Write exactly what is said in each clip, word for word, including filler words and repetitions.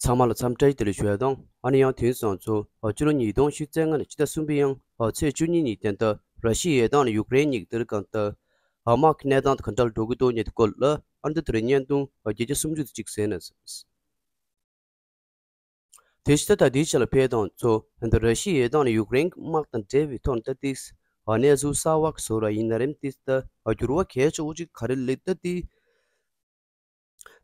ཚང་མ་ལ་འཚམས་འདྲི་བཀྲ་ཤིས་བདེ་ལེགས་ཞུ་ཡ་དང་། ཨ་ནི་ཡང་དེང་སང་ཚོ་ཕྱི་ལོ་ཉིས་སྟོང་ཉི་ཤུ་རྩ་ལྔ་ནས་ཕྱི་ཟླ་གསུམ་པའི་ཡང་ཚེས་བཅུ་གཉིས་ཉིན་ཏན་ཏན་ར་ཤི་ཡའི་དང་ནི་ཡུཀ་རེན་གཉིས་ཀྱི་དེར་གང་ལྟར་དམག་གི་གནས་སྟངས་དེ་ག་འདྲ་འགྲོ་གི་འདུག་ཉེ་དུ་སྐོར་ལ་ཨ་ནི་ད་དེ་རིང་བརྙན་ཐུང་བརྒྱད་བརྒྱ་སུམ་ཅུ་དེ་གཅིག་གསན་ན། དེ་ཕྱི་ད་ལྟ་དེའི་ཆ་ལ་ཕེབས་དང་ཚོ་ད་ར་ཤི་ཡའི་དང་ནི་ཡུཀ་རེན་དམག་དང་འབྲེལ་བའི་ཐོག་ནས་ད་ཏིས་གནས་ཚུལ་གསར་བ་བཟོ་ར་ཡིན་ན་རེམ་ཏིས་ད་འགྱུར་བ་གལ་ཆེ་བོ་ཅིག་ག་རེ་ལེགས་ད་ཏིས།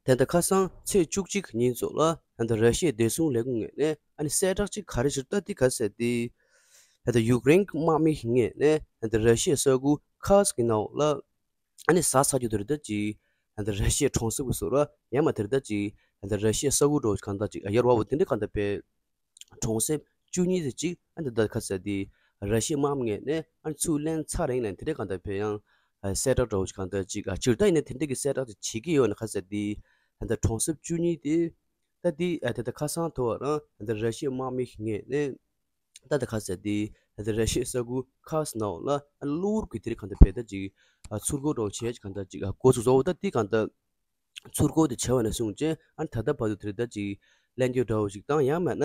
དེ་ད་ཁ་སང་ཚེས་བཅུ་གཅིག་ཉིན་ཚོ་ལ་ད་ར་ཤི་ཡའི་བདེ་སྲུང་ལས་ཁུངས་ངོས་ནས་ཨ་ནི་གསལ་བསྒྲགས་ཅིག་ག་རེ་བྱེད་ད་ཏིས་ག་ཟེར་ཏིས། ད་ཡུཀ་རེན་དམག་མི་ངོས་ནས་ད་ར་ཤི་ཡའི་ས་ཁུལ་ཁཱ་སི་གི་ནང་ལ་ཨ་ནི་ཟ་ཚ་རྒྱུ་དེ་རེད་ད་ཅིག་ཨ་ནི་ར་ཤི་ཡའི་གྲོང་གསེབ་ཀྱི་བཟོ་ར་ཡང་མ་དེ་རེད་ད་ཅིག་ཨ་ནི་ར་ཤི་ཡའི་ས་ཁུལ་འགྲོ་གང་ད་ཅིག་ཡར་བ་བོ་དེ་འདྲ་གང་ད་པའི་གྲོང་གསེབ་བཅུ་གཉིས་དེ་ཅིག་ཨ་ནི་ད་ཁ་ཟེར་དེ་ར་ཤི་ཡའི་དམག་མི་ངོས་ནས་ཨ་ནི་ཚུར་ལེན་ཚར་རིང་ལ་དེ་འདྲ་གང་ད་པའི་ཡང་གསལ་བསྒྲགས་འགྲོ་གང་ད་ཅིག་ཨ་སྤྱིར་ད་ཡིན་ན་དེ་འདྲ་གི་གསལ་བསྒྲགས་ཅིག་བྱེད་ཀྱི་ཡོད་ན་ཁ་ཟེར་དེ་ཨ་ནི་གྲོང་གསེབ་བཅུ་གཉིས་དེ་ད་དེ་ཨ་དེ་ད་ཁ་སང་ཐོ་བ་རང་ཨ་ནི་ར་ཤི་ཡའི་དམག་མི་ངོས་ནས། ད་ད་ཁ་ཟེར་དེ་ད་ད་ར་ཤི་ཡའི་ས་ཁུལ་ཁཱ་སི་ནང་ལ་གློ་བུར་གྱི་དེ་རིང་གང་ད་བས་ད་ཅིག་ཚུར་རྒོལ་འགྲོ་བྱས་ཅིག་གང་ད་ཅིག་འགོ་ཚུགས་བཟོ་བ་ད་དེ་གང་ད་ཚུར་རྒོལ་དེ་བྱས་པ་ནས་བཟུང་བྱས་ཨ་ད་ལྟ་བར་དུ་དེ་རིང་ད་ཅིག་ལན་རྒྱུ་འདྲ་བོ་ཞིག་དང་ཡང་མེད་ན་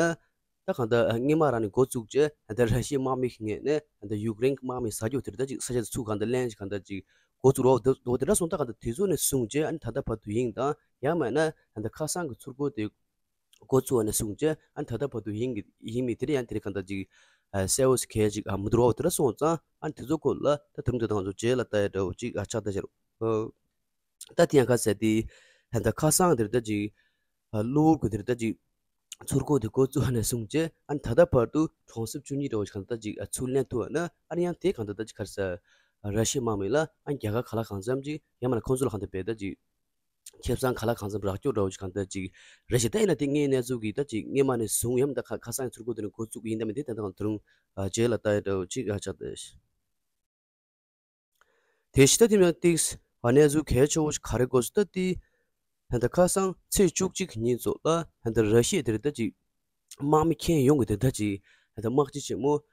ད་གང་ད་སྔོན་མ་རང་ནས་འགོ་བཙུགས་བྱས་ད་ར་ཤི་ཡའི་དམག་མི་ངོས་ནས་ད་ཡུཀ་རེན་གྱི་དམག་མི་ཟ་རྒྱུ་དེ་རིང་ད་ཅིག་ས་ཆ་དེ་ཚུར་གང་ད་ལེན་ཅིག་གང་ད་ཅིག་འགོ་བཙུགས་རོགས་དེ་དེ་འདྲ་སོང་ད་གང་ད་དེ་ཚོ་ནས་བཟུང་བྱས་ཨ་ད་ལྟ་བར་དུ་ཡིན་དང་ཡང་མེད་ན་ད་ཁ་སང་གི་ཚུར་རྒོལ་དེ། འགོ་བཙུགས་པ་ནས་བཟུང་བྱས་ཨ་ནི་ད་ལྟ་བར་དུ་ཡིན་གི་ཡིན་མིན་དེ་རེད་ཡང་དེ་རེད་གང་ལྟར་ཅིག་ཨ་གསལ་བོ་ཞིག་གལ་ཅིག་ཨ་མི་འདུག་རོགས་དེ་འདྲ་སོང་ཙང་ཨ་ནི་དེ་ཚོ་སྐོར་ལ་ད་དུམ་དུ་དང་ཚོ་རྗེས་ལ་ལྟ་ཡ་འདྲ་བོ་ཅིག་ཨ་ཆགས་ད་ཤར། ད་དེ་ཡང་ཁ་ཟེར་དེ་ད་ལྟ་ཁ་སང་དེ་རེད་ད་ཅིག་ཨ་གློ་བུར་གི་དེ་རེད་ད་ཅིག་ཚུར་རྒོལ་དེ་འགོ་བཙུགས་པ་ནས་བཟུང་བྱས་ཨ་ནི་ད་ལྟ་བར་དུ་གྲོང་གསེབ་བཅུ་གཉིས་འདྲ་བོ་ཞིག་གང་ལྟར་ཅིག་ཨ་ཚུར་ལེན་ཐུབ་པ་ན་ཨ་ནི་ཡང་དེ་གང་ལྟར་ད་ཅིག་ག་རེ་ཟེར་ར་ཤི་ཡའི་དམག་མི་ལ་ཨ་ནི་རྒྱལ་ཁ་ག་ལ་གང་འཚམ་ཅིག་ཡང་མིན་ན་ཁོང་ཚོ་ལ་གང་ལྟར་བས་ད་ཅིག་ཁེ་བཟང་ག་ལ་གང་འཚམ་རག་སྐྱོ་འདྲ་བོ་ཞིག་གང་ལྟར་ཅིག་རེད་ཞེ་ད་ཡིན་ན་དེ་ངའི་གནས་ཚུལ་གྱི་ད་ཅིག་སྔོན་མ་ནས་བཟུང་ཡང་ད་ཁ་ཁ་སང་ཚུར་རྒོལ་དེ་ནས་འགོ་བཙུགས་ཡིན་ད་མིན་དེ་ད་ད་གང་དུ་རུང་རྗེས་ལ་ལྟ་ཡ་འདྲ་བོ་ཅིག་ཨ་ཆགས་ཏེ། དེ་ཞེ་ད་དེ་མིན་ཏིགས་ཨ་གནས་ཚུལ་གལ་ཆེ་བོ་ཞིག་ག་རེ་གོ་སོང་ད་དེ་ད་ཁ་སང་ཚེས་བཅུ་གཅིག་ཉིན་ཚོ་ལ་ད་ར་ཤི་ཡ་དེ་རེད་ད་ཅིག་དམག་མི་ཁྱོན་ཡོངས་ཀྱི་དེ་ད་ཅིག་ད་དམག་སྤྱི་ཆེན་མོ་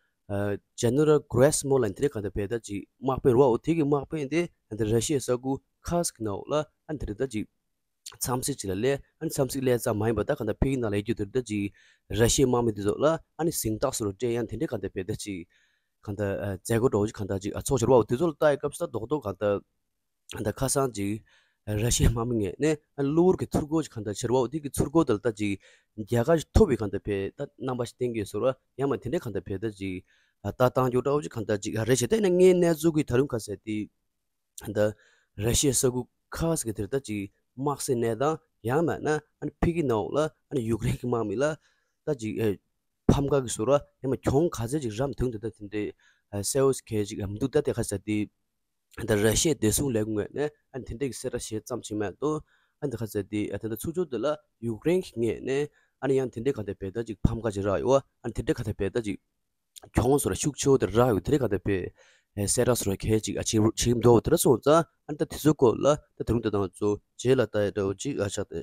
ཇེ་ནེ་རལ་གྷི་རེ་སི་མོ་ལ་དེ་རེད་གང་ལྟར་བས་ད་ཅིག་དམག་དཔོན་རེད་བ། འོ་དེ་གི་དམག་དཔོན་དེ་ད་ར་ཤི་ཡའི་ས་ཁུལ་ཁཱ་སི་ཀི་ནང་ལ་ཨ་དེ་རེད་ད་ཅིག་འཚམས་གཟིགས་ཅིག་ལ་སླེབས། ཨ་འཚམས་གཟིགས་སླེབས་ཙམ་མ་ཡིན་པ་ད་གང་ལྟར་ཕ་གི་ནང་ལ་ཡོད་རྒྱུ་དེ་རེད་ད་ཅིག་ར་ཤི་ཡའི་དམག་མི་དེ་ཚོ་ལ་ཨ་ནི་གཟེངས་རྟགས་སུ་རུ་སྤྲད་ཡང་དེ་འདྲས་གང་ལྟར་བས་ད་ཅིག་གང་ལྟར་མཛད་སྒོ་འདྲ་བོ་ཅིག་གང་ལྟར་ཅིག་ཚོགས་བྱས་རེད་བ། འོ་དེ་ཚོ་ལ་ལྟ་ཡི་སྐབས་སུ་ད་རྡོག་རྡོག་གང་ལྟར་ད་ཁ་སང་ཅིག་ར་ཤི་ཡའི་དམག་མི་ངོས་ནས་གློ་བུར་གྱི་ཚུར་རྒོལ་ཅིག་གང་ལྟར་བྱས་རེད་བ། འོ་དེ་གི་ཚུར་རྒོལ་དེ་ལ་ད་ཅིག་རྒྱལ་ཁ་ཞིག་ཐོབ་པའི་གང་ལྟར་བས་ད་རྣམ་པ་ཞིག་བསྟན་གྱི་ཡོད་ཟེར་བ། ཡང་མ་དེ་འདྲའི་གང་ལྟར་བས་ད་ཅིག་ལྟ་སྟངས་རྒྱུ་འདྲ་བོ་ཅིག་གང་ལྟར་ཅིག་རེད་ཞེ་ད་ཡིན་ན་ངའི་གནས་ཚུལ་གྱི་ད་རུང་ཁ་གསལ་དེ་ད་ར་ཤི་ཡའི་ས་ཁུལ་ཁ་ཟེར་གི་དེར་ད་ཅིག་དམག་སའི་གནས་སྟངས་ཡང་མ་ན་ཨ་ནི་ཕ་གི་ནང་ལ་ཨ་ནི་ཡུཀ་རེན་གྱི་དམག་མི་ལ་ད་ཅིག་ཨེ་ཕམ་ཁ་གི་ཟུར་བ་ཡང་མ་གྱོང་ག་ཚད་ཅིག་རམ་དུང་དེ་ད་དེ་འདྲའི་ཨ་གསལ་བོ་ཞིག་གལ་ཅིག་ཨ་མི་འདུག་ད་དེ་ཁ་གསལ་དེ། ད་ར་ཤི་ཡའི་བདེ་སྲུང་ལས་ཁུངས་ངོས་ནས་ཨ་ནི་དེ་འདྲའི་གི་གསལ་བསྒྲགས་བྱས་ཙམ་ཞིག་མེད་དོ། ཨ་ནི་ད་ཁ་ཟེར་དེ་ཨ་ད་ད་ཚུར་ཕྱོགས་དེ་ལ་ཡུཀ་རེན་གྱི་ངོས་ནས་ཨ་ནི་ཡང་དེ་འདྲའི་ག་དེ་བས་ད་ཅིག་ཕམ་ཁ་ཅིག་རག་ཡོད། ཨ་ནི་དེ་འདྲའི་ག་དེ་བས་ད་ཅིག་གྱོང་སོགས་ལ་ཤུགས་ཆེ་བོ་དེ་རག་ཡོད། དེ་འདྲའི་ག་དེ་བས་གསལ་བསྒྲགས་སོགས་ལ་གལ་ཅིག་ཨ་ཅིག་ཅིག་འགྲོ་བ་དེ་འདྲ་སོང་ཙང་ཨ་ནི་ད་དེ་ཚོའི་སྐོར་ལ་ད་དེ་རིང་ད་དང་ཚོ་རྗེས་ལ་ལྟ་ཡ་འདྲ་བོ་ཅིག་ཨ་ཆགས་ཏེ།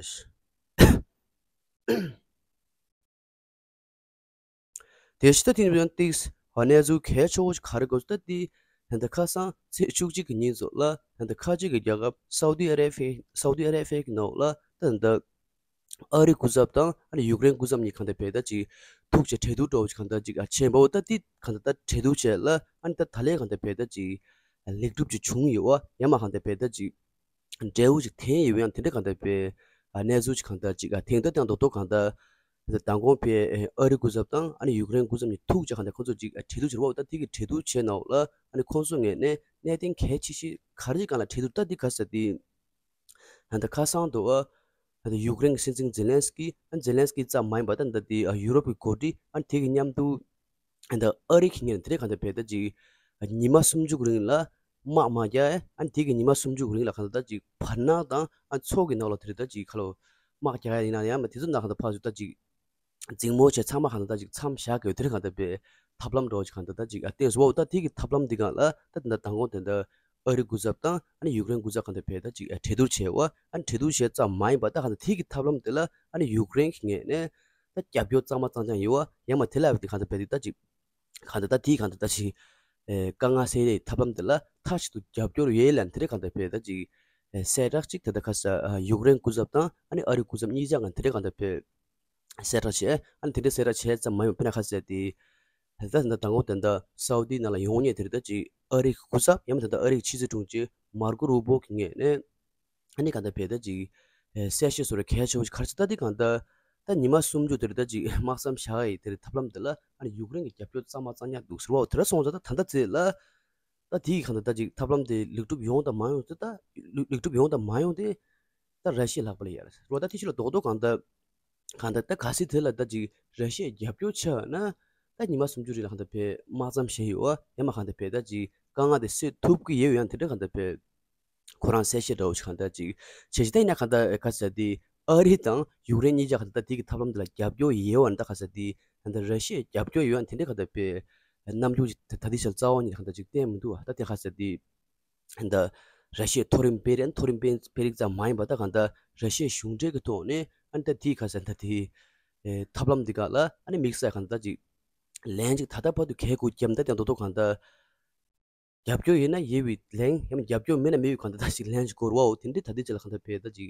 དེ་ཕྱི་ད་ཐེངས་ཡང་ཏིགས་ཧ་གནས་ཚུལ་གལ་ཆེ་བོ་ཞིག་ག་རེ་གོ་ད་ཏི། ད་ལྟ་ཁ་སང་ཚེས་བཅུ་གཅིག་གི་ཉིན་ཚོ་ལ་ད་ལྟ་ཁ་ཆེ་གི་རྒྱལ་ཁབ་སའུ་ཏི་ཨ་རེ་བྷི་སའུ་ཏི་ཨ་རེ་བྷི་གི་ནང་ལ་ད་ད་ཨ་རི་སྐུ་ཚབ་དང་ཨ་ནི་ཡུཀ་རེན་སྐུ་ཚབ་གཉིས་གང་ལྟར་བས་ད་ཅིག་ཐུག་ཅེས་གྲོས་བསྡུར་འགྲོ་བ་ཞིག་གང་ལྟར་ཅིག་ཨ་ཆེན་པོ་ད་ཏི་གང་ལྟར་ད་གྲོས་བསྡུར་བྱས་ལ་ཨ་ནི་ད་ད་ལས་གང་ལྟར་བས་ད་ཅིག་ལེགས་གྲུབ་ཅིག་བྱུང་ཡོད་བ། ཡང་མ་གང་ལྟར་བས་ད་ཅིག་འབྲས་བུ་ཅིག་ཐོན་ཡོད་ཡང་དེ་འདྲ་གང་ལྟར་པའི་ཨ་གནས་ཚུལ་ཅིག་གང་ལྟར་ཅིག་ཨ་ཐེངས་ད་ཐེངས་རྡོག་རྡོག་གང་ལྟར་མདང་དགོང་པའི་ཨ་རི་སྐུ་ཚབ་དང་ཨ་ནི་ཡུཀ་རེན་སྐུ་ཚབ་གཉིས་ཐུག་ཅིག་གང་ལྟར་ཁོང་ཚོ་ཅིག་ཨ་གྲོས་བསྡུར་བྱེད་རོགས། ད་དེ་གི་གྲོས་བསྡུར་བྱས་ནའོ་ལ་ཨ་ནི་ཁོང་ཚོ་ངོས་ནས་གནད་དོན་གལ་ཆེ་ཤོས་ག་རེ་གང་ལ་གྲོས་བསྡུར་ད་འདི་ག་ས་དེ་ད་ཁ་སང་དུ་ཨ་ད་ཡུཀ་རེན་གྱི་སྲིད་འཛིན་ཛེ་ལན་སི་ཀི་ཨ་ཛེ་ལན་སི་ཀི་ཙམ་མ་ཡིན་པ་ད་ད་དེ་ཨ་ཡུ་རོབ་ཀྱི་འགོ་ཁྲིད་ཨ་དེ་གི་མཉམ་དུ་ད་ཨ་རི་གི་ངོས་ནས་དེ་འདྲ་གང་ལྟར་བས་ད་ཅིག་ཉི་མ་སུམ་ཅུ་གི་རིང་ལ་དམག་མ་རྒྱག་ཨ་ནི་དེ་གི་ཉི་མ་སུམ་ཅུ་གི་རིང་ལ་གང་ལྟར་ད་ཅིག་བར་སྣང་དང་ཨ་ཚོགས་ཀྱི་ནང་ལ་དེ་རེད་ད་ཅིག་ཁ་ལོ་དམག་རྒྱག་ཡ་ཡིན་ན་ཡང་མ་དེ་ཚོ་ནང་གང་ལྟར་ཕར་ཚུར་ད་ཅིག་འཛིང་མོ་བྱས་ཚང་མ་གང་ལྟར་ད་ཅིག་མཚམས་བཞག་གི་དེ་རེད་གང་ལྟར་བས་ཐབས་ལམ་འགྲོ་ཅིག་གང་ལྟར་ད་ཅིག་ཨ་བསྟན་སོ་ད་དེ་གི་ཐབས་ལམ་འདི་གང་ལ་ད་ད་མདང་དགོང་དེ་འདྲ་ཨ་རི་སྐུ་ཚབ་དང་ཨ་ནི་ཡུཀ་རེན་སྐུ་ཚབ་གང་ལྟར་བས་ད་ཅིག་ཨ་གྲོས་བསྡུར་བྱས་བ། ཨ་ནི་གྲོས་བསྡུར་བྱས་ཙམ་མ་ཡིན་པ་ད་གང་ལྟར་དེ་གི་ཐབས་ལམ་དེ་ལ་ཨ་ནི་ཡུཀ་རེན་གི་ངོས་ནས་ད་རྒྱབ་སྐྱོར་གཙང་མ་གཙང་རྐྱང་ཡོད་བ། ཡང་མ་དེ་ལ་བས་དེ་གང་ལྟར་བས་དེ་ད་ཅིག་གང་ལྟར་ད་དེ་གང་ལྟར་ད་ཅིག་ཨེ་དཀའ་ངལ་སེལ་ཡས་ཐབས་ལམ་དེ་ལ་མཐའ་གཅིག་ཏུ་རྒྱབ་སྐྱོར་ཡོད་ལན་དེ་རེད་གང་ལྟར་བས་ད་ཅིག་ཨེ་གསལ་བསྒྲགས་ཅིག་དེ་ད་ཁ་ས་ཨ་ཡུཀ་རེན་སྐུ་ཚབ་དང་ཨ་ནི་ཨ་རི་སྐུ་ཚབ་གཉིས་ཆ་ང་དེ་རེད་གང་ལྟར་བས། གསལ་བསྒྲགས་བྱས། ཨ་ནི་དེ་འདྲའི་གསལ་བསྒྲགས་བྱས་ཙམ་མ་ཡིན་པར་དཔེར་ན་ཁ་ཟེར་དེ། ད་ལྟ་ད་ལྟ་མདང་དགོང་དེ་འདྲ་སའུ་ཏི་ནང་ལ་ཡོང་མཁན་དེ་རེད། ད་ཅིག་ཨ་རིའི་སྐུ་ཚབ་ཡང་མིན་ད་ལྟ་ཨ་རིའི་ཕྱི་སྲིད་དྲུང་ཆེ་མར་ཀོ་རུ་བྷོ་གི་ངོས་ནས། ཨ་ནི་གང་ལྟར་བས་ད་ཅིག་ཨེ་གསལ་བཤད་བཟོ་ར་གལ་ཆེ་བོ་ཞིག་ག་རེ་ཟེར་ད་དེ་གང་ལྟར་ད་ཉི་མ་སུམ་ཅུ་དེ་རེད། ད་ཅིག་དམག་མཚམས་བཞག་ཡི་དེ་རེད། ཐབས་ལམ་དེ་ལ་ཨ་ནི་ཡུཀ་རེན་གྱི་རྒྱབ་སྐྱོར་གཙང་མ་གཙང་རྐྱང་འདུག་ཟེར་བ་དེ་འདྲ་སོང་ཙང་ད་ད་ལྟ་ཚེ་ལ། ད་དེའི་གང་ལྟར་ད་ཅིག་ཐབས་ལམ་དེ་ལེགས་གྲུབ་ཡོང་དང་མ་ཡོང་དེ་ད་ལེགས་ལེགས་གྲུབ་ཡོང་དང་མ་ཡོང་དེ་ད་ར་ཤི་ཡའི་ལག་པ་ལ་ཡ་རེད་ཟེར་བ། ད་དེ་ཕྱི་ལ་རྡོག་རྡོག་གང་ལྟར་གང་ལྟར་ད་གལ་སྲིད་དེ་ལ་ད་ཅིག་ར་ཤི་ཡའི་རྒྱབ་སྐྱོར་ཆགས་ན་ད་ཉི་མ་སུམ་ཅུ་རིང་ལ་གང་ལྟར་བས་དམག་མཚམས་བཞག་ཡོད་པ་ཡང་མ་གང་ལྟར་བས་ད་ཅིག་དཀའ་ངལ་དེ་སེལ་ཐུབ་ཀྱི་ཡོད། ཡང་དེ་འདྲ་གང་ལྟར་བས་ཁོ་རང་གསལ་བཤད་འདྲ་བོ་ཞིག་གང་ལྟར་ཅིག་བྱས་ཤིང་ད་ཡིན་ན་གང་ལྟར་ག་ཟེར་དེ་ཨ་རི་དང་ཡུཀ་རེན་གཉིས་ཆ་གང་ལྟར་ད་དེ་གི་ཐབས་ལམ་དེ་ལ་རྒྱབ་སྐྱོར་ཡོད་པ་ནི་ད་ག་ཟེར་དེ་གང་ལྟར་ར་ཤི་ཡའི་རྒྱབ་སྐྱོར་ཡོད་པ་དེ་འདྲ་གང་ལྟར་བས་རྣམ་འགྱུར་ཅིག་ད་ད་དེ་ཆ་རྩ་བ་ཉིད་ནས་གང་ལྟར་ཅིག་བསྟན་མི་འདུག་བ། ད་དེ་ག་ཟེར་དེ། ད་ར་ཤི་ཡའི་མཐོ་རིམ་དཔོན་རིགས་མཐོ་རིམ་དཔོན་དཔོན་རིགས་ཙམ་མ་ཡིན་པར་ད་གང་ལྟར་ར་ཤི་ཡའི་གཞུང་འབྲེལ་གྱི་ཐོག་ནས་ཨ་ནི་ད་དེའི་ཁ་ས་ད་དེའི་ཨེ་ཐབས་ལམ་འདི་ག་ལ་ཨ་ནི་དམིགས་བསལ་གང་ལྟར་ཅིག་ལན་ཅིག་ད་ལྟ་བར་དུ་གལ་དགོས་ཀྱང་ད་དེ་མདོ་ཐོག་གང་ལྟར་རྒྱབ་སྐྱོར་ཡོད་ན་ཡོད་པའི་ལན་ཡང་རྒྱབ་སྐྱོར་མེད་ན་མེད་པའི་གང་ལྟར་ད་ཅིག་ལན་ཅིག་དགོས་རེད་བ། འོ་དེ་འདྲའི་ད་དེ་ཅིག་ལ་གང་ལྟར་བས་ད་ཅིག་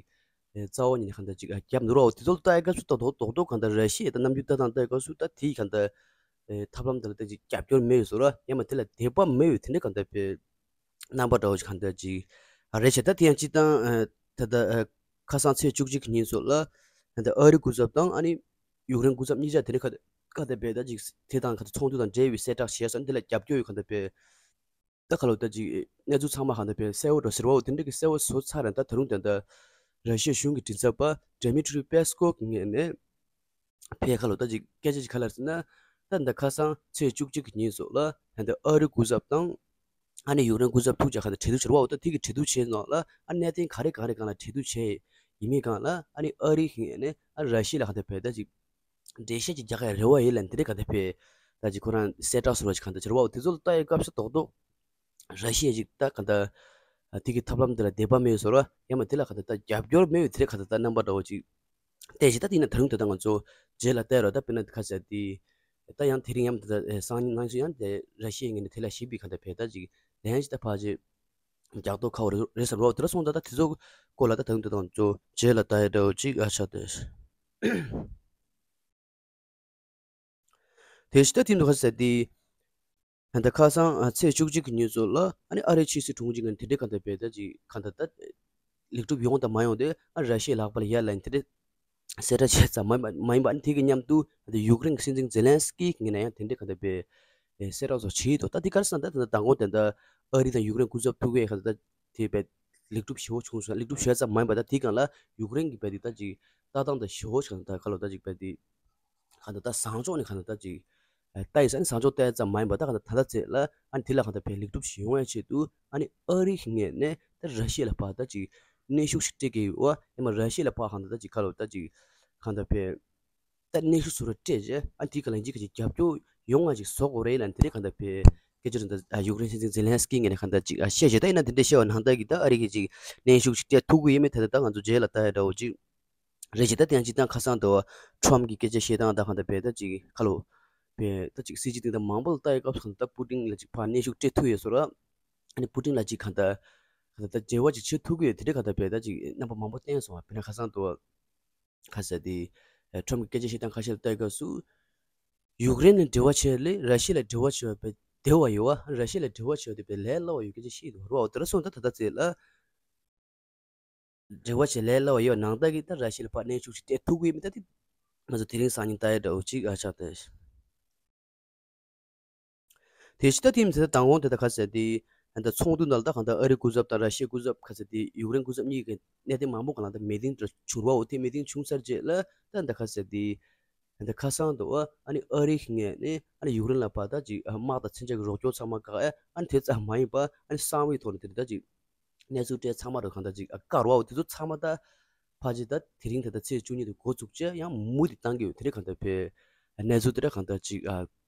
ཨེ་རྩ་བ་ཉིད་ནས་གང་ལྟར་ཅིག་ཨ་རྒྱབ་འདུག་རོགས། དེ་ཚོ་ལ་ལྟ་ཡ་སྐབས་སུ་ད་རྡོག་རྡོག་རྡོག་གང་ལྟར་ར་ཤི་ཡ་ད་རྣམ་འགྱུར་ལྟ་སྟངས་ལྟ་ཡ་སྐབས་སུ་ད་དེའི་གང་ལྟར་ཨེ་ཐབས་ལམ་དེ་ལ་ད་ཅིག་རྒྱབ་སྐྱོར་མེད་བཟོ་ར་ཡང་མ་དེ་ལ་དད་པ་མེད་བའི་དེ་འདྲ་གང་ལྟར་བས་རྣམ་པ་འདྲ་བོ་ཞིག་གང་ལྟར་ཅིག་ཨ་རེད་བྱས། ད་དེ་ཡང་སྤྱིར་བཏང་ཨེ་ད་ལྟ་ཨེ་ཁ་སང་ཚེས་བཅུ་གཅིག་གི་ཉིན་སོགས་ལ་ད་ལྟ་ཨ་རི་སྐུ་ཚབ་དང་ཨ་ནི་ཡུཀ་རེན་སྐུ་ཚབ་གཉིས་ཆ་དེ་འདྲ་གང་ལྟར་གང་ལྟར་བས་ད་ཅིག་དེ་དང་གང་ལྟར་ཚོགས་འདུ་དང་འབྲེལ་བའི་གསལ་བསྒྲགས་བྱས་སོང་། དེ་ལ་རྒྱབ་སྐྱོར་ཡོད་གང་ལྟར་བས། ད་ཁ་ལོ་ད་ཅིག་གནས་ཚུལ་ཚང་མ་གང་ལྟར་བས་གསལ་བོ་འགྲོ་ཟེར་བའོ། དེ་འདྲ་གི་གསལ་བོ་བཟོ་ཚར་རེད། ད་ད་རུང་ད་ལྟ་ར་ཤི་ཡ་གཞུང་གི་མགྲིན་ཚབ་པ་ཌི་མི་ཊི་རི་པེ་སི་ཀོབ་ངོས་ནས་ཕེ་ཁ་ལོ་ད་ཅིག་སྐད་ཆ་ཅིག་ག་ལ་ཟེར་ན། ད་ད་ཁ་སང་ཚེས་བཅུ་གཅིག་གི་ཉིན་སོགས་ལ་ད་ལྟ་ཨ་རི་སྐུ་ཚབ་དང་ཨ་ནི་ཡུཀ་རེན་སྐུ་ཚབ་ཐུག་བྱས་གང་ལྟར་གྲོས་བསྡུར་བྱས་རེད་བ། འོ་ད་དེ་གི་གྲོས་བསྡུར་བྱས་ནང་ལ་ཨ་གནད་དོན་ག་རེ་ག་རེ་སྒང་ལ་གྲོས་བསྡུར་བྱས་ཡིན་མིན་སྒང་ལ་ཨ་ནི་ཨ་རི་ངོས་ནས་ཨ་ར་ཤི་ཡ་ལ་གང་ལྟར་བས་ད་ཅིག་འགྲེལ་བཤད་ཅིག་རྒྱག་ཡ་རེ་བ་ཡོད་ལ་འདི་འདྲའི་ག་འདྲ་བས། ད་ཅིག་ཁོ་རང་གསལ་བསྒྲགས་སོགས་ཅིག་ག་འདྲ་བྱེད་རེད་བ། དེ་ཚོ་ལ་ལྟ་ཡའི་སྐབས་སུ་རྡོག་རྡོག་ར་ཤི་ཡ་ཅིག་ད་ག་འདྲ་དེ་གི་ཐབས་ལམ་དེ་ལ་དད་པ་མེད་བཟོ་ར་ཡང་མ་དེ་ལ་ག་འདྲ་ད་རྒྱབ་སྐྱོར་མེད་པའི་དེ་འདྲའི་ག་འདྲ་ད་རྣམ་པ་འདྲ་བོ་ཅིག་བལྟས་ཤིག་ད་དེ་ཡིན་ན་ད་རུང་དེ་ད་ང་ཚོ་རྗེས་ལ་ལྟ་ཡ་རོ། ད་དཔེར་ན་ཁ་ཟེར་དེ་ད་ཡང་དེ་རིང་ཡང་ད་སང་ཉིན་གནངས་ཚེ་ཡང་དེ་ར་ཤི་ཡའི་ངོས་ནས་དེ་ལ་ཞིབ་པའི་ག་འདྲ་བས་ད་ཅིག་ལན་ཅིག་ད་ཕར་ཅིག་རྒྱག་མདོག་ཁ་པོ་རེད་ཟེར་བ། དེ་འདྲ་སོང་ཙང་ད་དེ་ཚོ་སྐོར་ལ་ད་ད་རུང་ད་ང་ཚོ་རྗེས་ལ་ལྟ་ཡ་འདྲ་བོ་ཅིག་ཨ་ཆགས་ཏེ། དེ་ཕྱི་ད་དེ་འདུག་ག་ཟེར་ཏེ། ད་ལྟ་ཁ་སང་ཚེས་བཅུ་གཅིག་གི་ཉིན་ཚོ་ལ་ཨ་ནི་ཨ་རིའི་ཕྱི་སྲིད་དྲུང་ཆེ་ངོས་ནས་དེ་འདྲའི་ག་འདྲ་བས་ད་ཅིག་ག་འདྲ་ད་ལེགས་གྲུབ་ཡོང་དང་མ་ཡོང་དེ་ཨ་ར་ཤི་ཡའི་ལག་པ་ལ་ཡ་ལ་ཡིན་དེ་འདྲའི་གསལ་བསྒྲགས་བྱས་ཙམ་མ་མ་ཡིན་པ། ཨ་ནི་དེ་གི་མཉམ་དུ་ད་ཡུཀ་རེན་གྱི་སྲིད་འཛིན་ཛེ་ལན་སི་ཀི་ངོས་ནས་ཡང་དེ་འདྲའི་ག་འདྲ་བས་གསལ་བསྒྲགས་སོགས་བྱས་ཡོད་དོ། ད་དེ་ག་རེ་ཟེར་ན་ད་ད་ལྟ་མདང་དགོང་དེ་འདྲ་ཨ་རི་དང་ཡུཀ་རེན་སྐུ་ཚབ་ཐུག་པའི་ག་འདྲ་ད་དེ་བས་ལེགས་གྲུབ་ཞེ་པོ་བྱུང་སོང་། ལེགས་གྲུབ་ཞེ་ཙམ་མ་ཡིན་པ་ད་དེའི་སྒང་ལ་ཡུཀ་རེན་གྱི་བས་དེ་ད་ཅིག་ལྟ་སྟངས་དང་ཞེ་པོ་ཞིག་ད་ག་ལོ་ད་ཅིག་བས་དེ་ག་འདྲ་ད་བཟང་ཕྱོགས་ནས་ག་འདྲ་ད་ཅིག་ལྟ་ཡི་ས་ནས་བཟང་ཕྱོགས་ལྟ་ཡ་ཙམ་མ་ཡིན་པ་ད་ག་འདྲ་ད་ལྟ་ཚེ་ལ་ཨ་ནི་དེ་ལ་ག་འདྲ་བས་ལེགས་གྲུབ་ཞིག་ཡོང་ཡ་ཆེད་དུ་ཨ་ནི་ཨ་རི་གི་ངོས་ནས་ད་ར་ཤི་ཡ་ལ་ཕར་ད་ཅིག་གནོན་ཤུགས་ཤིག་སྤྲད་ཀྱི་ཡོད་བ། ཡང་མ་ར་ཤི་ཡ་ལ་ཕར་ག་འདྲ་ད་ཅིག་ག་ལོ་ད་ཅིག་ག་འདྲ་བས་ད་གནོན་ཤུགས་ཟུར་སྤྲད་རྗེས་ཨ་དེའི་སྒང་ལ་ཡིན་གཅིག་གིས་རྒྱབ་སྐྱོར་ཡོང་བ་ཅིག་བཟོ་དགོས་རེད་ལབ་དེ་རིང་ག་འདྲ་བས་སྐད་ཆ་རེད། ད་ཡུཀ་རེན་སྲིད་འཛིན་ཛེ་ལན་སི་ཀི་ངོས་ནས་ག་འདྲ་ཅིག་བཤད་བྱས། ད་ཡིན་ན་དེ་འདྲ་བཤད་པ་ནང་ལྟར་གྱི་ད་ཨ་རི་གིས་ཅིག་གནོན་ཤུགས་ཅིག་སྤྲད་ཐུབ་ཀྱི་ཡོད་མེད་ཐད་ད་ང་ཚོ་རྗེས་ལ་ལྟ་ཡ་འདྲ་བོ་ཅིག་རེད་བྱས། ད་དེ་ཡང་སྤྱིར་བཏང་ཁ་སང་དུ་ཁྲོམ་གྱི་སྐད་ཆ་བཤད་སྟངས་ད་ག་འདྲ་བས་ད་ཅིག་ག་ལོ་བས་ད་ཅིག་སྲིད་སྤྱི་སྟེང་ད་མང་པོ་ལ་ལྟ་ཡ་སྐབས་སུ་ག་འདྲ་ད་པུ་ཏིན་ལ་ཅིག་ཕར་གནོན་ཤུགས་སྤྲད་ཐུབ་ཡོད་བཟོ་ར། ཨ་ནི་པུ་ཏིན་ལ་ཅིག་ག་འདྲ་ག་འདྲ་ད་འབྲེལ་བ་ཅིག་བྱེད་ཐུབ་ཀྱི་ཡོད་དེ་འདྲ་ག་འདྲ་བས་ད་ཅིག་རྣམ་པ་མང་པོ་བསྟན་སོང་བ། དཔེར་ན་ཁ་སང་དུ་ཁ་ཟེར་དེ། ཨ་ཁྲོམ་གྱི་སྐད་ཆ་བཤད་སྟངས་ཁ་ཤས་ལ་ལྟ་ཡི་སྐབས་སུ། ཡུཀ་རེན་ནས་འབྲེལ་བ་བྱས་ལས་ར་ཤི་ཡ་ལ་འབྲེལ་བ་བྱས་པ་བདེ་བ་ཡོད་བ། ར་ཤི་ཡ་ལ་འབྲེལ་བ་བྱས་པ་དེ་བས་ལས་སླ་བ་ཡོད་སྐད་ཆ་བཤད་འདུག་རོ། དེ་འདྲ་སོང་ད་ད་ལྟ་ཚེ་ལ། འབྲེལ་བ་བྱས་ལས་སླ་བ་ཡོད་ནང་ལྟར་གྱི་ད་ར་ཤི་ཡ་ལ་ཕར་གནོན་ཤུགས་ཤིག་སྤྲད་ཐུབ་ཀྱི་ཡོད་མེད་ད་དེ། ང་ཚོ་དེ་རིང་སང་ཉིན་ལྟ་ཡ་འདྲ་བོ་ཅིག་ཨ་ཆགས་ཏེ། དེ་ཕྱི་ད་ཐིམ་ཟེར་ད་མདང་དགོང་དེ་ད་ཁ་ཟེར་དེ། ད་ཚོགས་འདུ་ནང་ལ་ད་གང་ལྟར་ཨ་རི་སྐུ་ཚབ་དང་ར་ཤི་ཡའི་སྐུ་ཚབ་ཁ་ཟེར་དེ་ཡུཀ་རེན་སྐུ་ཚབ་གཉིས་ཀྱི་གནད་དོན་མང་པོ་གང་ལ་ད་མི་ཏིང་འདྲ་བྱུང་བ། འོ་དེ་མི་ཏིང་བྱུང་ཚར་རྗེས་ལ་ད་ད་ཁ་ཟེར་དེ། ད་ཁ་སང་དུ་ཨ་ནི་ཨ་རི་ངོས་ནས་ཨ་ནི་ཡུཀ་རེན་ལ་ཕར་ད་ཅིག་དམག་དང་མཚོན་ཆ་གི་རོགས་སྐྱོར་ཚང་མ་བཀག་ཨ། ཨ་ནི་དེ་ཙམ་མ་ཡིན་པ་ཨ་ནི་གསང་བའི་ཐོག་ནས་དེ་ད་ཅིག་གནས་ཚུལ་སྤྲད་ཚང་མ་རུ་གང་ལྟར་ཅིག་ཨ་བཀག་རོགས། དེ་ཚོ་ཚང་མ་ད་ཕལ་ཆེར་ད་དེ་རིང་ད་ལྟ་ཚེས་བཅུ་གཉིས་དུ་འགོ་བཙུགས་བྱས་ཡང་མུ་མཐུད་བཏང་གི་ཡོད། དེ་འདྲ་གང་ལྟར་བས་གནས་ཚུལ་དེ་འདྲ་གང་ལྟར་ཅིག་ཨ་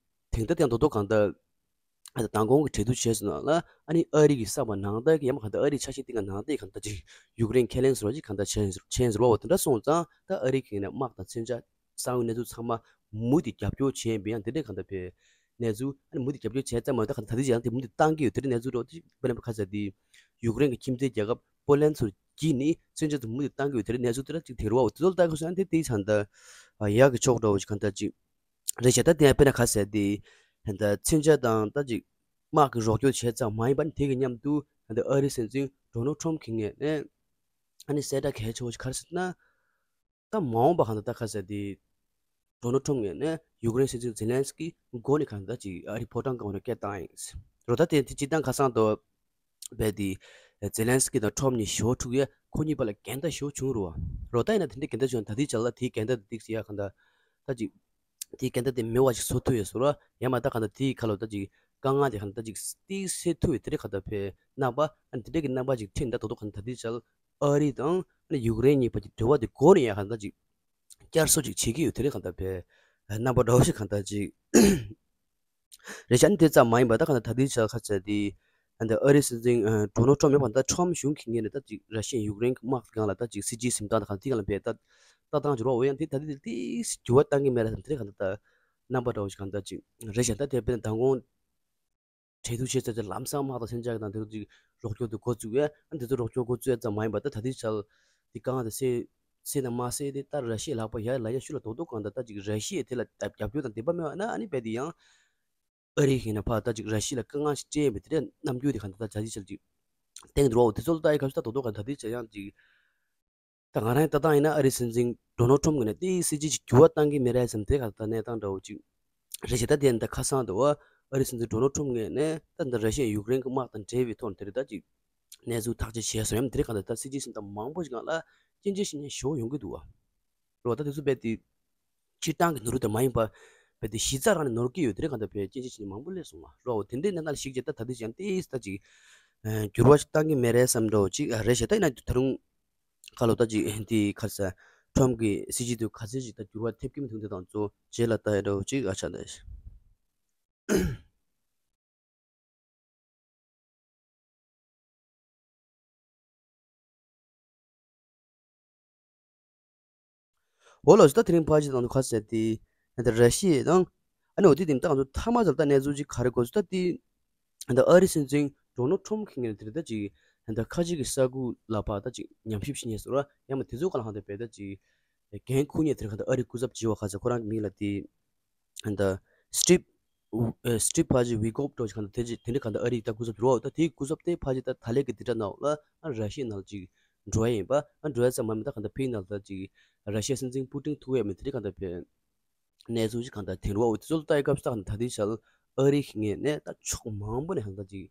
དེང་ད་དེང་ད་དོ་གང་ལྟར་ཨ་ད་མདང་དགོང་གི་གྲོས་བསྡུར་བྱས་སོང་ན་ལ་ཨ་ནི་ཨ་རི་གི་བསམ་པ་ནང་ལྟར་གི་ཡང་མ་གང་ལྟར་ཨ་རིའི་ཆ་ཤས་དེ་ག་ནང་ལྟར་གང་ལྟར་ཅིག་ཡུཀ་རེན་ཁས་ལེན་ཟེར་བ་ཅིག་གང་ལྟར་བྱས་བྱས་ཟེར་བ། འོ་དེ་འདྲ་སོང་ཙང་ད་ཨ་རི་གི་ནས་དམག་དང་མཚོན་ཆ་གསང་བའི་གནས་ཚུལ་ཚང་མ་མུ་མཐུད་རྒྱབ་སྐྱོར་བྱས་ཡིན་པ་ཡང་དེ་འདྲ་གང་ལྟར་བས། གནས་ཚུལ་ཨ་ནི་མུ་མཐུད་རྒྱབ་སྐྱོར་བྱས་ཙམ་མ་ཡིན་ད་ག་ད་ལྟ་ཅི་ཡང་དེ་མུ་མཐུད་བཏང་གི་ཡོད། དེ་འདྲའི་གནས་ཚུལ་རོ་དེ་དཔེར་ན་ཁ་ཟེར་དེ་ཡུཀ་རེན་གྱི་ཁྱིམ་མཚེས་རྒྱལ་ཁབ་པོ་ལན་ཚོར་ བགྱིས་ནས་མཚོན་ཆ་དེ་མུ་མཐུད་བཏང་གི་ཡོད། དེ་རིང་གནས་ཚུལ་དེ་ར་ཅིག་དེ་རུ་བ་འོ་དེ་ཚོ་ལ་ལྟ་དགོས་ཟེར་ན་དེ་དེའི་ཚང་ད་ཡག་གི་ཕྱོགས་འདྲ་བོ་ཞིག་གང་ལྟར་ཅིག་རེད་བྱས། ད་དེ་ཡང་དཔེར་ན་ག་ཟེར་དེ་ད་མཚོན་ཆ་དང་ད་ཅིག་དམག་གི་རོགས་སྐྱོར་བྱས་ཙམ་མ་ཡིན་པར་དེ་གི་མཉམ་དུ་ད་ཨ་རིའི་སྲིད་འཛིན་ཌོ་ནལ་ཊམ་གྱི་ངོས་ནས་ཨ་ནི་གསལ་བསྒྲགས་གལ་ཆེ་བོ་ཞིག་ག་རེ་ཟེར་ན། ད་མ་འོངས་པ་གང་ལྟར་ད་ག་ཟེར་དེ་ཌོ་ནལ་ཊམ་ངོས་ནས་ཡུཀ་རེན་སྲིད་འཛིན་ཛེ་ལན་སི་ཀི་མགོ་ནས་གང་ལྟར་ཅིག་ཨ་རི་ཕོ་བྲང་སྒང་ནས་སྐད་བཏང་ཡིན། རོ་ད་དེ་དེ་སྤྱིར་བཏང་ཁ་སང་དུ་བས་དེ་ཛེ་ལན་སི་ཀི་དང་ཊམ་གཉིས་ཞོ་འཁྲུག་ཡས་ཁོ་གཉིས་བར་ལ་འགལ་ཟླ་ཞོ་བྱུང་རུ་བ། རོ་ད་ཡིན་ན་དེ་འདྲའི་འགལ་ཟླ་བྱུང་ད་དེའི་ཆ་ལ་དེའི་འགལ་ཟླ་དེ་ཏིག་ཟེར་ཡ་གང་ལྟར་ད་ཅིག་དེའི་འགལ་ཟླ་དེ་མེད་པ་ཞིག་བཟོ་ཐུབ་ཡས་བཟོ་ར་ཡང་མ་ད་གང་ལྟར་དེའི་ཁ་ལོ་ད་ཅིག་དཀའ་ངལ་དེ་གང་ལྟར་ཅིག་ཏིག་སེལ་ཐུབ་ཡས་དེ་འདྲའི་གང་ལྟར་བས་རྣམ་པ་ཨ་ནི་དེ་འདྲའི་གི་རྣམ་པ་ཅིག་འཕྲད་ད་དོ་དོ་གང་ལྟར་ད་དེའི་ཆ་ལ་ཨ་རི་དང་ཨ་ནི་ཡུཀ་རེན་གཉིས་བར་གྱི་འབྲེལ་བ་དེ་སྒོ་ནས་ཡང་གང་ལྟར་ཅིག་བསྐྱར་གསོ་ཅིག་བྱེད་ཀྱི་ཡོད་དེ་འདྲའི་གང་ལྟར་བས་རྣམ་པ་འདྲ་བོ་ཞིག་གང་ལྟར་ཅིག་རེད་ཤག་ཨ་ནི་དེ་ཙམ་མ་ཡིན་པ་ད་གང་ལྟར་ད་དེའི་ཆ་ལ་ཁ་ཆེ་དེ་ཨ་ནི་ཨ་རི་སྲིད་འཛིན་ཨ་ཌོ་ནལ་ཊམ་ཡོད་པ་ད་ཊམ་གཞུང་གི་ངོས་ནས་ད་ཅིག་ར་ཤི་ཡ་ཡུཀ་རེན་གྱི་དམག་གི་སྒང་ལ་ད་ཅིག་སྲིད་ཇུས་འཛིན་སྟངས་དང་གང་དེའི་སྒང་ལ་བས་ད་ལྟ་སྟངས་ཀྱི་རོགས་འོ་ཡང་དེ་ད་དེ་དེ་འགྱུར་བ་གཏང་གི་མེད་ར་དེ་འདྲའི་གང་ལྟར་ད་རྣམ་པ་འདྲ་བོ་ཞིག་གང་ལྟར་ཅིག་རེད་ཤག་ད་དེ་དཔེར་ན་མདང་དགོང་གྲོས་བསྡུར་བྱས་ཚར་ཏེ་ལམ་སང་དམག་དང་མཚོན་ཆ་དང་དེ་ཚོ་ཅིག་རོགས་སྐྱོར་དེ་འགོ་བཙུགས་ཡས་ཨ་དེ་ཚོ་རོགས་སྐྱོར་འགོ་བཙུགས་ཡས་ཙམ་མ་ཡིན་པར་ད་ད་ལྟའི་ཆར་དེ་གང་དེ་སེལ་སེལ་ན་མ་སེལ་དེ་ད་ར་ཤི་ཡ་ལག་པ་ཡར་ལ་ཡ་ཤུ་ལ་རྡོག་རྡོག་གང་ད་ད་ཅིག་ར་ཤི་ཡ་དེ་ལ་རྒྱབ་སྐྱོར་དང་དད་པ་མེད་པ་ན་ཨ་ནི་རྦད་དེ་ཡང་ཨ་རི་ཡིན་ན་ཕར་ད་ཅིག་ར་ཤི་ཡ་ལ་དཀའ་ངལ་ཞིག་སྤྲད་ཡས་མེད་དེ་འདྲ་རྣམ་འགྱུར་དེ་གང་ད་ད་ད་ལྟའི་ཆར་ཅིག་བསྟན་འདུག་བ། འོ་དེ་ཚོ་ལ་ལྟ་ཡི་སྐབས་སུ་ད་རྡོག་རྡོག་གང་ད་ལྟའི་ཆར་ཡང་ཅིག་ད་ང་རང་ལྟ་སྟངས་ཡིན་ན་ཨ་རིའི་སྲིད་འཛིན་ཌོ་ནལ་ཊམ་ངོས་ནས་དེའི་སྲིད་ཇུས་ཀྱི་འགྱུར་བ་གཏང་གི་མེད་རེད་བསམ་དེ་ག་ད་གནས་སྟངས་འདྲ་བོ་ཅིག་རེད་ཤག་ད་དེ་ཡིན་ད་ཁ་སང་དུ་བ་ཨ་རིའི་སྲིད་འཛིན་ཌོ་ནལ་ཊམ་ངོས་ནས་ད་འདི་ར་ཤི་ཡ་ཡུཀ་རེན་གྱི་དམག་དང་འབྲེལ་བའི་ཐོག་ནས་དེ་རིང་ད་ཅིག་གནས་ཚུལ་ཐག་གཅོད་བྱས་སོང་ཡང་དེ་རིང་གང་ལྟར་ད་སྲིད་ཇུས་ཟིན་ད་མང་པོ་ཞིག་ནང་ལ་སྐྱོན་བརྗོད་བྱེད་མཁན་ཞེ་པོ་ཡོང་གི་འདུག་བ། རེད་བ། ད་དེ་ཚོ་རྦད་དེ་སྤྱིར་བཏང་གི་ནོར་བུ་དེ་མ་ཡིན་པ་རྦད་དེ་གཞི་རྩ་རང་ནས་ནོར་གྱི་ཡོད་དེ་རིང་གང་ལྟར་བས་སྐྱོན་བརྗོད་བྱེད་མཁན་མང་པོ་སླེབས་སོང་བ། རེད་བ། དེ་འདྲའི་གནས་སྟངས་ལ་གཞིགས་བྱས་ད་ད་དེ་ཞིག་ཡང་ཏོག་ཙམ་ད་ཅིག་འགྱུར་བ་ཞིག་གཏང་གི་མེད་རེད་བསམ་འདྲ་བོ་ཅིག་རེད་ཤག་ད་ཡིན་ན་ད་རུང་ཁ་ལོ་ད་ཅིག་འདི་ག་རེ་ཟེར། ཊམ་གྱི་སྲིད་ཇུས་དེ་ག་ཚད་ཅིག་ད་འགྱུར་བ་ཐེབས་ཀྱི་མི་འདུག་འདི་དང་གཙོ་རྗེས་ལ་ལྟ་ཡ་འདྲ་བོ་ཅིག་ཨ་ཆགས་འདུག་འོ་ལགས་སོ། ད་དེ་རིང་ཕལ་ཆེར་དང་དུ་ཁ་གསལ་ཏེ་ད་ར་ཤི་ཡ་དང་ཨ་ནི་འོ་དེ་དེ་ད་ང་ཚོ་མཐའ་མ་ཚོ་ད་གནས་ཚུལ་ཅིག་ག་རེ་གོ་ཚུལ་ད་དེ་ད་ཨ་རི་སྲིད་འཛིན་ཌོ་ནལ་ཊམ་གྱི་ངོས་ནས་དེ་རིང་ད་ཅིག་ད་ཁ་ཆེ་གི་ས་ཁུལ་ལ་ཕར་ད་ཅིག་ཉམས་ཞིབ་བྱེད་མཁན་ཟེར་བ་ཡང་མ་དེ་ཚོ་ག་ལ་ཧང་དེ་བས་ད་ཅིག་འགན་འཁུར་མཁན་དེ་རིང་ག་ད་ཨ་རི་སྐུ་ཚབ་བྱེད་པ་ག་ཚོད་ཁོ་རང་གི་མིང་ལ་དེ་ད་སི་ཊིབ་ཨ་སི་ཊིབ་ཕ་ཇི་ཝི་ཀོབ་འདྲ་ཞིག་གང་ལྟར་དེ་རྗེས་དེ་འདྲའི་གང་ལྟར་ཨ་རིའི་ད་སྐུ་ཚབ་འགྲོ་བ་ད་དེའི་སྐུ་ཚབ་དེ་ཕ་ཇི་ད་ད་ལན་གི་དེ་འདྲ་ནང་ལ་ཨ་ར་ཤི་ཡའི་ནང་ཅིག་འགྲོ་ཡ་ཡིན་པ་ཨ་འགྲོ་ཡ་ཙམ་མ་མིན་ད་གང་ལྟར་ཕའི་ནང་ད་ཅིག་ར་ཤི་ཡའི་སྲིད་འཛིན་པུ་ཏིན་ཐུག་ཡ་མིན་དེ་འདྲའི་གང་ལྟར་བས་གནས་ཚུལ་ཅིག་གང་ལྟར་དེ་འགྲོ་བ་འོ་དེ་ཚོ་ལ་ལྟ་ཡི་སྐབས་སུ་ད་གང་ལྟར་ད་དེའི་ཆ་ལ་ཨ་རི་གི་ངོས་ནས་ད་ཕྱོགས་མང་པོ་ནས་གང་ལྟར་ཅིག་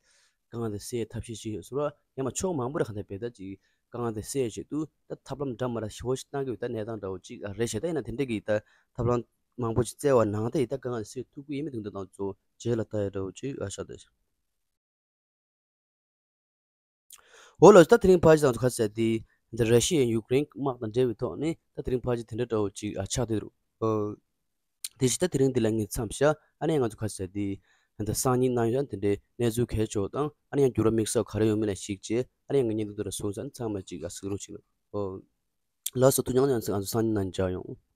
དཀའ་ངལ་དེ་སེལ་ཐབས་ཤེས་བྱེད་ཡོད་ཟེར་བ་ཡང་མ་ཕྱོགས་མང་པོ་ནས་གང་ལྟར་བས་ད་ཅིག་དཀའ་ངལ་དེ་སེལ་ཆེད་དུ་ད་ཐབས་ལམ་འདྲ་མ་འདྲ་ཞེ་པོ་ཞིག་གནང་གི་ཡོད་ད་གནས་སྟངས་འདྲ་བོ་ཅིག་རེད་ཤག་ད་ཡིན་ན་དེ་འདྲ་གི་ད་ཐབས་ལམ་མང་པོ་ཞིག་བཙལ་བ་ནང་ད་ཡིན་ད་དཀའ་ངལ་སེལ་ཐུབ་ཀྱི་ཡིན་མིན་དེ་འདྲ་དང་ཚོ་རྗེས་ལ་ལྟ་ཡ་འདྲ་བོ་ཅིག་ཨ་ཤ་ད་ཤ། འོ་ལགས་སོ། ད་དེ་རིང་ཕལ་ཆེར་དང་ཚོ་ཁ་གསལ་ཏེ་འདི་ར་ཤི་ཡ་ཡུཀ་རེན་དམག་དང་འབྲེལ་བའི་ཐོག་ནས་ད་དེ་རིང་ཕལ་ཆེར་དེ་འདྲ་འདྲ་བོ་ཅིག་ཨ་ཆགས་བསྡད་འདུག་ཨོ། དེ་བཞིན་ད་དེ་རིང་འདི་ལ་ངས་མཚམས་བཞག་ཨ་ནི་ང་ཚོ་ཁ་གསལ་ཏེ་ད་སང་ཉིན་གནང་ཡོད་དེ་འདྲའི་གནས་ཚུལ་གལ་ཆེ་བ་དང་ཨ་ནི་ཡང་འགྱུར་བ་དམིགས་བསལ་ག་རེ་ཡོང་མིན་ལ་གཞིགས་བྱས་ཨ་ནི་ཡང་ངས་བརྙན་ཐུང་འདི་ལ་བཟུང་ས་ཨ་ནི་ཚང་མ་ཅིག་ཨ་གཟིགས་རོགས་བྱེད་ཨོ། ལགས་སོ། ཐུགས་རྗེ་གནང་། ང་ཚོ་སང་ཉིན་ནང་མཇལ་ཡོང་།